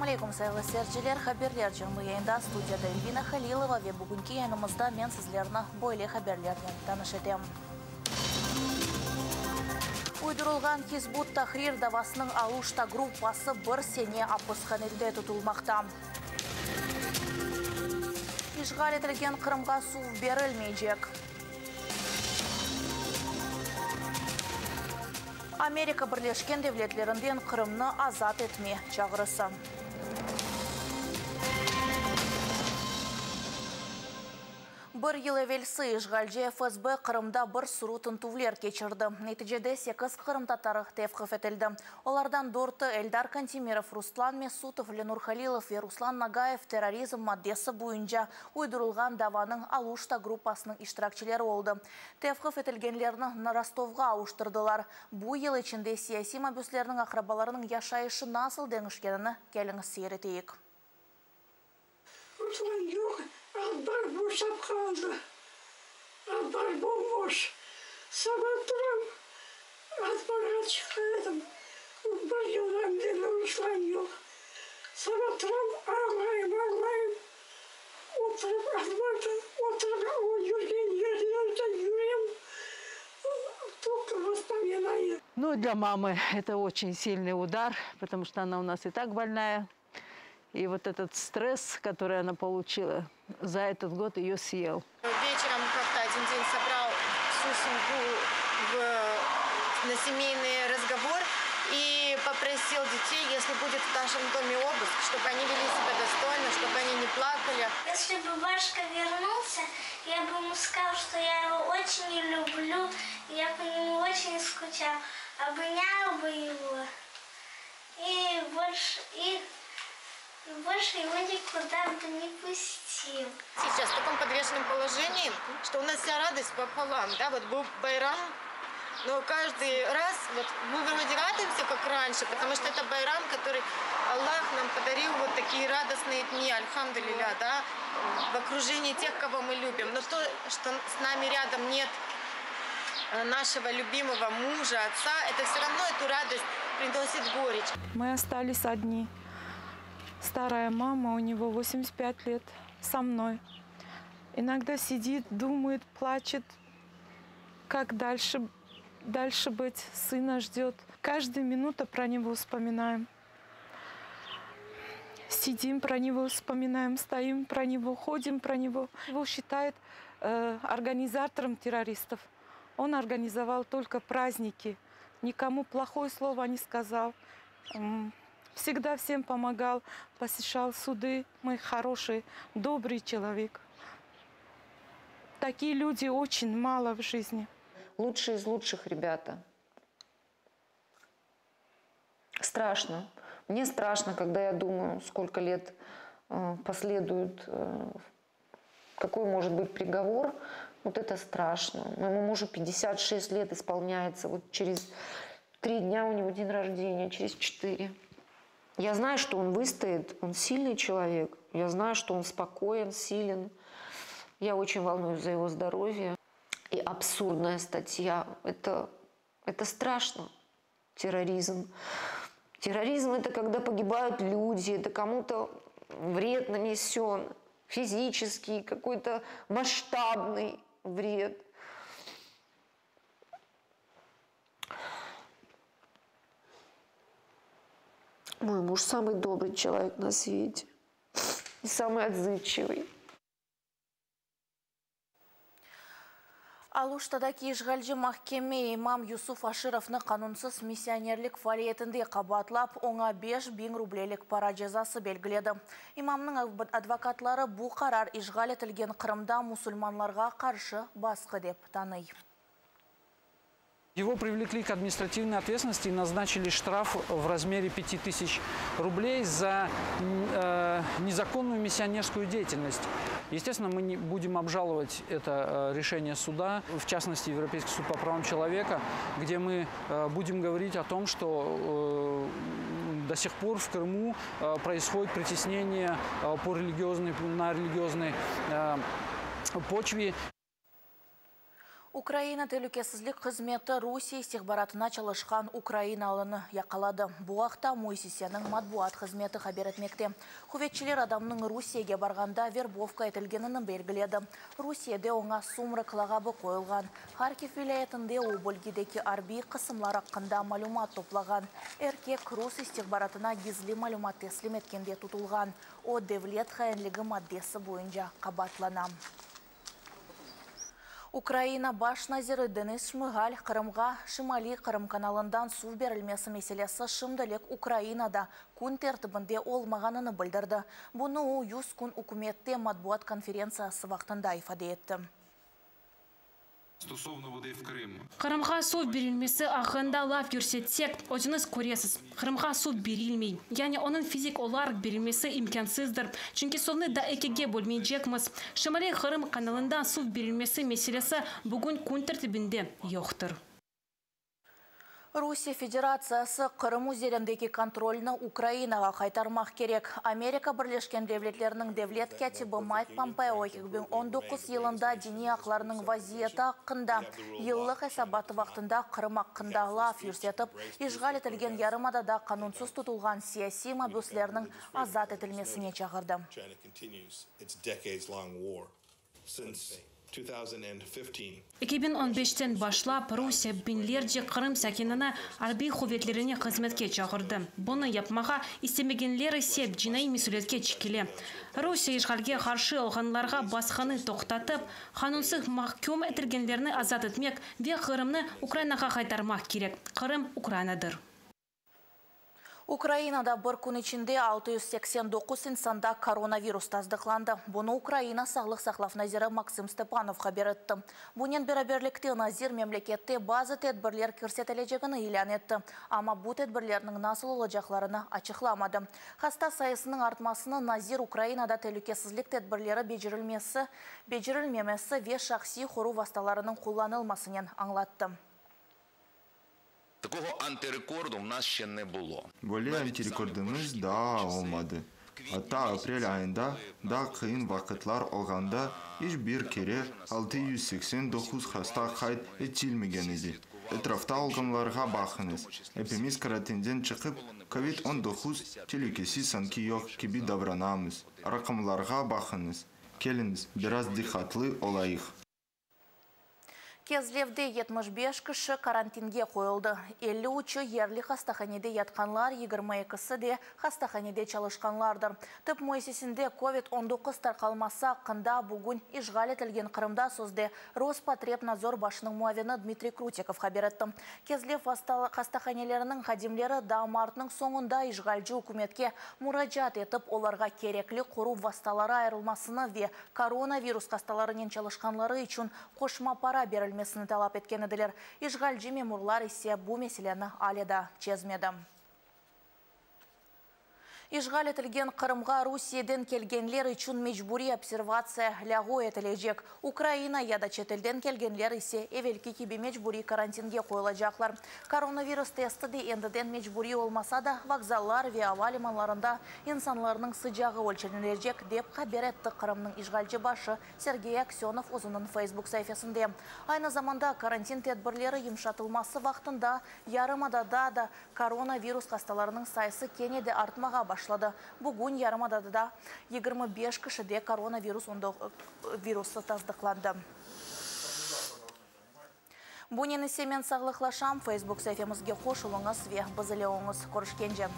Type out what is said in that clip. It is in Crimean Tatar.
Selâm aleykum, sayğılı seyirciler! Haberler canlı yayında, studiyada Elvina Halilova ve bugünki yayınımızda men sizlerni böyle haberlernen tanış etem. Uydurılğan Hizb ut-Tahrir davasınıñ Aluşta gruppası bir sene apishanede tutulmaqta. İşğal etilgen Qırımğa suv berilmeycek. Amerika Birleşken Devletlerinden Qırımnı azat etme çağrısı. Bir yıl evelsi işğalci FSB Qırımda bir sürü tintüvler keçirdi. Neticede sekiz qırımtatarı tevqif etildi. Olardan dörtü, Eldar Kantimirov, Ruslan Mesutov, Lenur Halilov ve Ruslan Nagayev terrorizm maddesi boyunca uydurılğan davanıñ Aluşta gruppasınıñ iştirakçileri oldı. Tevqif etilgenlerni Rostovğa avuştırdılar. Bu yıl içinde siyasiy mabüslerniñ aqrabalarınıñ yaşayışı nasıl deñişkenini keliñiz seyir eteyik. Ruslan yoq, azbar boşap qaldı. Azbar bom-boş. Saba turam, azbarğa çıqa edim. Bir yıldan berli Ruslan yoq. Saba turam, ağlayım, ağlayım. Oturıp azbarda oturıp, o yürgen yerlerde yürem, только воспоминания. Ну, для мамы это очень сильный удар, потому что она у нас и так больная. И вот этот стресс, который она получила за этот год, ее съел. Вечером как-то один день собрал всю семью в, на семейный разговор и попросил детей, если будет в нашем доме обыск, чтобы они вели себя достойно, чтобы они не плакали. Если бы Башка вернулся, я бы ему сказал, что я его очень люблю, я по нему очень скучал, обнял бы его и больше, и больше его никуда бы не пустил. Сейчас в таком подвешенном положении, что у нас вся радость пополам, да, вот был Байрам, но каждый раз вот мы вроде радуемся, как раньше, потому что это Байрам, который Аллах нам подарил вот такие радостные дни, альхамдулилля, да, в окружении тех, кого мы любим. Но то, что с нами рядом нет э, нашего любимого мужа, отца, это все равно эту радость приносит горечь. Мы остались одни. Старая мама, у него 85 лет, со мной. Иногда сидит, думает, плачет, как дальше, дальше быть, сына ждет. Каждую минуту про него вспоминаем. Сидим про него, вспоминаем, стоим про него, ходим про него. Его считают э, организатором террористов. Он организовал только праздники. Никому плохое слово не сказал. Всегда всем помогал, посещал суды. Мы хороший, добрый человек. Такие люди очень мало в жизни. Лучшие из лучших ребята. Страшно. Мне страшно, когда я думаю, сколько лет э, последует, э, какой может быть приговор. Вот это страшно. Моему мужу 56 лет исполняется. Вот через три дня у него день рождения, через четыре. Я знаю, что он выстоит, он сильный человек. Я знаю, что он спокоен, силен. Я очень волнуюсь за его здоровье. И абсурдная статья. Это, это страшно. Терроризм. Терроризм – это когда погибают люди, это кому-то вред нанесен, физический, какой-то масштабный вред. Мой муж самый добрый человек на свете и самый отзывчивый. Aluştadaki işğalci mahkeme imam Yusuf Aşirovnı qanunsız missionerlik faaliyetinde qabaatlap, oña 5000 rublelik para cezası belgiledi. İmamnıñ advokatları bu qarar işğal etilgen Qırımda musulmanlarğa qarşı basqı dep tanıy. Его привлекли к административной ответственности и назначили штраф в размере 5000 рублей за э, незаконную миссионерскую деятельность. Естественно, мы не будем обжаловать это э, решение суда, в частности, Европейский суд по правам человека, где мы э, будем говорить о том, что до сих пор в Крыму происходит притеснение по религиозной, на религиозной почве. Ukraina telükesizlik hızmeti Rusiye istihbaratına çalışqan ukrainalını yaqaladı. Bu aqta müessiseniñ matbuat hızmeti haber etmekte. Quvetçiler adamnıñ Rusiyege barğanda verbovka etilgenini belgiledi. Rusiyede oña Sumrok lağabı qoyulğan. Harkiv vilâyetinde o bölgedeki arbiy qısımlar aqqında malümat toplağan. Erkek rus istihbaratına gizli malümat teslim etkende tutulğan. O, devlet hainligi maddesi boyunca qabaatlana. Ukraina baş naziri Denis Şmıgal Qırımğa Şimaliy-Qırım kanalından suv berilmesi meselesi şimdilik Ukrainada kün tertibinde olmağanını bildirdi. Bunı o, 100 kün ükümette matbuat konferentsiyası vaqtında ifade etti. Qırımğa suv berilmesi aqqında laf yürsetsek, özüñiz köresiz, Qırımğa suv berilmey. Yani onıñ fizik olaraq berilmesi imkânsızdır, çünki suvnı da ekige bölmeycekmiz. Şimaliy Qırım kanalından suv berilmesi meselesi bugün kün tertibinde yoqtır. Rusiye Federatsiyası Qırım üzerindeki kontrolni Ukrainağa qaytarmaq kerek. Amerika Birleşken Devletleriniñ devlet kâtibi Mayk Pompeo 2019 yılında diniy aqlarnıñ vaziyeti aqqında yıllıq esabatı vaqtında Qırım aqqında laf yürsetip, işğal etilgen yarımadada qanunsız tutulğan siyasiy mabüslerniñ azat etilmesine çağırdı. 2015-ten başlap Rusiye biñlerce Qırım sakinini arbiy quvetlerine hızmetke çağırdı, bunı yapmağa istemegenler ise cinaiy mesüliyetke çekile. Rusiye işğalge qarşı olğanlarğa basqını toqtatıp, qanunsız mahküm etilgenlerni azat etmek ve Qırımnı Ukrainağa qaytarmaq kerek. Qırım, Ukrainadır. Ukrainada bir kün içinde 689 insanda koronavirus tasdıqlandı. Bunı Ukraina sağlıq saqlav naziri Maksım Stepanov haber etti. Bunen beraberlikte nazir memlekette bazı tedbirler kirsetilecegini ilân etti. Amma bu tedbirlerniñ nasıl olacaqlarını açıqlamadı. Hasta sayısınıñ artmasını nazir Ukrainada telükesizlik tedbirleri becerilmesi, becerilmemesi ve şahsiy qoruv vastalarınıñ qullanılmasınen añlattı. Böyle antirekordımız daa olmadı. Atta aprel ayında, daa qıyın vaqıtlar olğanda, iç bir kere 689 hasta qayd etilmegen edi. Etrafta olğanlarğa baqıñız, epimiz karantinden çıqıp, kovid 19 telükesi sanki yoq kibi davranamız. Raqamlarğa baqıñız, keliñiz, biraz diqqatlı olayıq. Kezlevde 75 kişi karantinge qoyuldı. 53-ü yerli hastahanede yatqanlar, 22-si de hastahanede çalışqanlardır. Tıp müessisesinde kovid 19 tarqalması aqqında bugün işğal etilgen Qırımda sözde Rospotrebnadzor başınıñ muavini Dmitriy Krutikov haber etti. Kezlev hastahaneleriniñ hadimleri daa martnıñ soñunda işğalci ükümetke muracaat etip, olarğa kerekli qoruv vastaları ayırılmasını ve koronavirus hastalarınen çalışqanları içün qoşma para berilmesini talap etken ediler. İşğalci memurlar ise bu meseleni ale daa çezmedi. İşğal etilgen Qırımğa Rusiyeden kelgenler içün mecburiy observatsiya lâğu etilecek. Ukraina ya da çetelden kelgenler ise evelki kibi mecburiy karantinge qoyulacaqlar. Koronavirus testi de endiden mecburiy olmasa da, vokzallar ve ava limanlarında insanlarnıñ sıcağı ölçenilecek, dep haber etti Qırımnıñ işğalci başı Sergey Aksönov özüniñ Facebook saifesinde. Aynı zamanda karantin tedbirleri yımşatılması vaqtında yarımadada da koronavirus hastalarınıñ sayısı kene de artmağa başladı. Bugün yarımadada da 25 kişide koronavirus virusı tasdıqlandı. Bunen ise men sağlıqlaşam. Facebook saifemizge qoşulıñız ve biz ile oluñız. Körüşkence.